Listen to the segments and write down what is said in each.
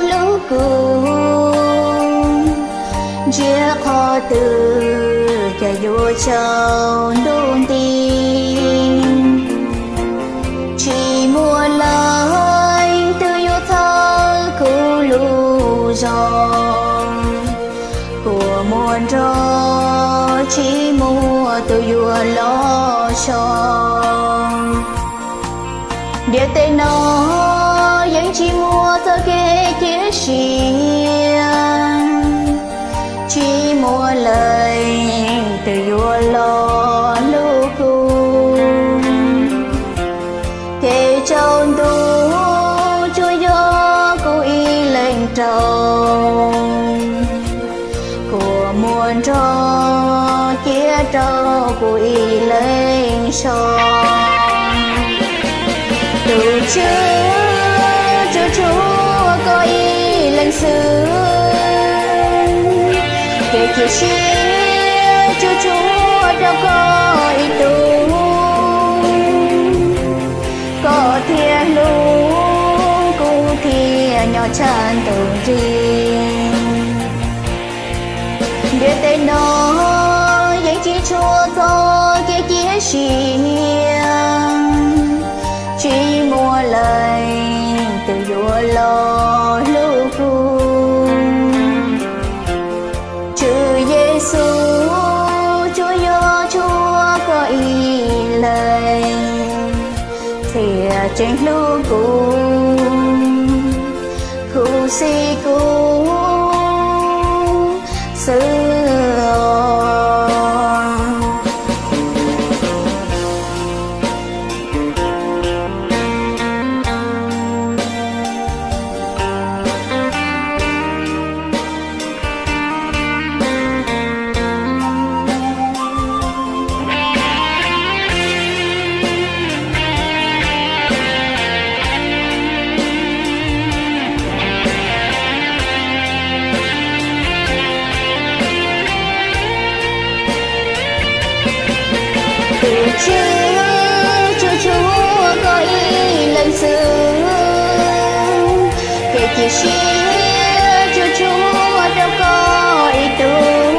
hlub kuv, ntsia qhov twg cas yuav tsaus ntuj nti. Tsis muaj leej twg yuav txhawb kuv lub zog, kua muag nrog tsis muaj tus yuav los so. Ntiaj teb no yeej tsis muaj txoj kev cia siab, tsis muaj leej twg yuav los hlub kuv. Kev tsaus ntuj tsuas yog kuv ib leeg raug, kua muag nrog cia rau kuv ib leeg so. Tus Tswv, tsuas tshuav koj ib leeg xwb, kev cia siab tsuas tshuav rau koj ib tug. Koj thiaj hlub kuv thiaj nyob tshaj ntuj nrig. Ntiaj teb no yeej tsis tshuav txoj kev cia siab, tsis muaj leej twg yuav los hlub kuv. Tswv Yexus, tsuas yog tshuav koj ib leeg thiaj tseem hlub kuv, khuv xim kuv xwb os. Tus Tswv, tsuas tshuav koj ib leeg xwb, kev cia siab tsuas tshuav rau koj ib tug.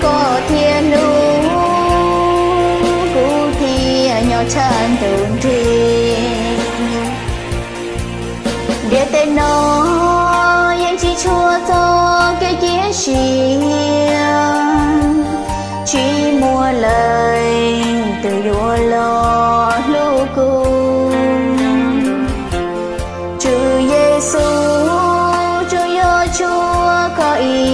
Koj thiaj hlub kuv thiaj nyob tshaj ntuj nrig. Ntiaj teb no yeej tsis tshuav txoj kev cia siab, tsis muaj leej twg yuav los hlub kuv. Tswv Yexus, tsuas yog tshuav koj ib